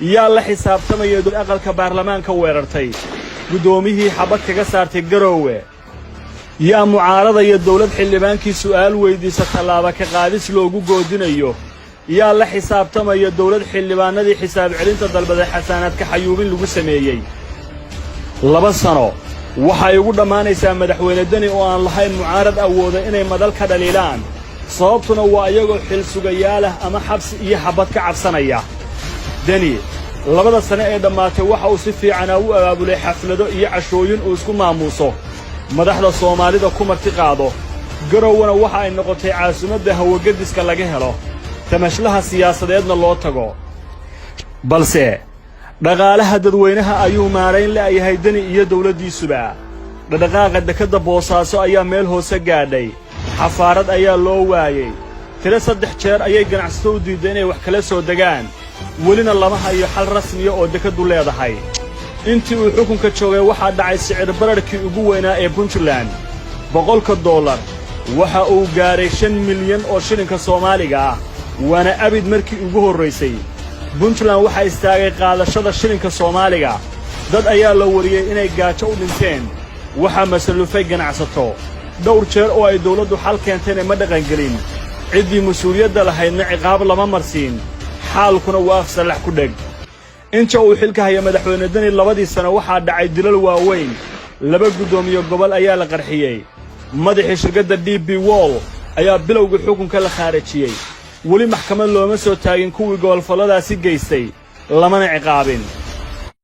Yaa la xisaabtamaya aqalka baarlamaanka weerartay, guddoomiyihii xabad kaga saartay Garoowe? Yaa mucaaradaya dawlad xildhibaankii su'aal weyddiisa tallaaba ka qaadis loogu goodinayo? Yaa la xisaabtamaya dawlad xildhibaannadii xisaab celinta dalbaday xasaanaadka xayuubin lagu sameeyey? 2 sano waxay ugu dhammaanaysaa Madaxweyne Deni oo aan lahayn mucaarad awooda inay madal ka dhaliilaan. Sababtuna waa iyagoo xil sugayaalah ama xabsi iyo xabbad ka cabsanaya. Deni 2da sane ee dhammaatay waxa uu si fiicanaa u abaabulay xaflado iyo cashooyin uu isku maamuuso, madaxda Soomaalida ku marti qaado. Garowana waxa ay noqotay caasimadda hawagediska laga helo, tamashlaha siyaasadeedna loo tago. Balse dhaqaalaha dadweynaha ayuu maarayn la'yahay Deni iyo dawladdiisuba. Dhaqdhaqaaqa dekedda Boosaaso ayaa meel hoose gaadhay, xafaarad ayaa loo waayey. Tiro saddex jeer ayay ganacsato u diidday inay wax kala soo degaan, welina lama hayo xal rasmiya oo dekeddu leedahay. Intii uu xukunka joogay waxaa dhacay sicir bararkii ugu weynaa ee Puntland. 100-ka dollar waxa uu gaadhay 5 milyan oo shilinka Soomaaliga ah, waana abid markii ugu horraysay. Puntland waxaa istaagay qaadashada shilinka Soomaaliga. Dad ayaa la wariyey inay gaajo u dhinteen. Waxaa masallufay ganacsato. Dhowr jeer oo ay dawladdu xal keentayna ma dhaqangelin, ciddii mas-uuliyadda lahaydna ciqaab lama marsiin. Xaalkuna waa afsallax ku dheg. Inta uu xilka haya Madaxweyne Deni 2dii sano waxaa dhacay dilal waaweyn. Laba guddoomiye gobol ayaa la qarxiyey. Madaxii shirkadda DP World ayaa bilowgii xukunka la khaarajiyey. Weli maxkamad looma soo taagin kuwii gobolfalladaasi geystay, lamana ciqaabin.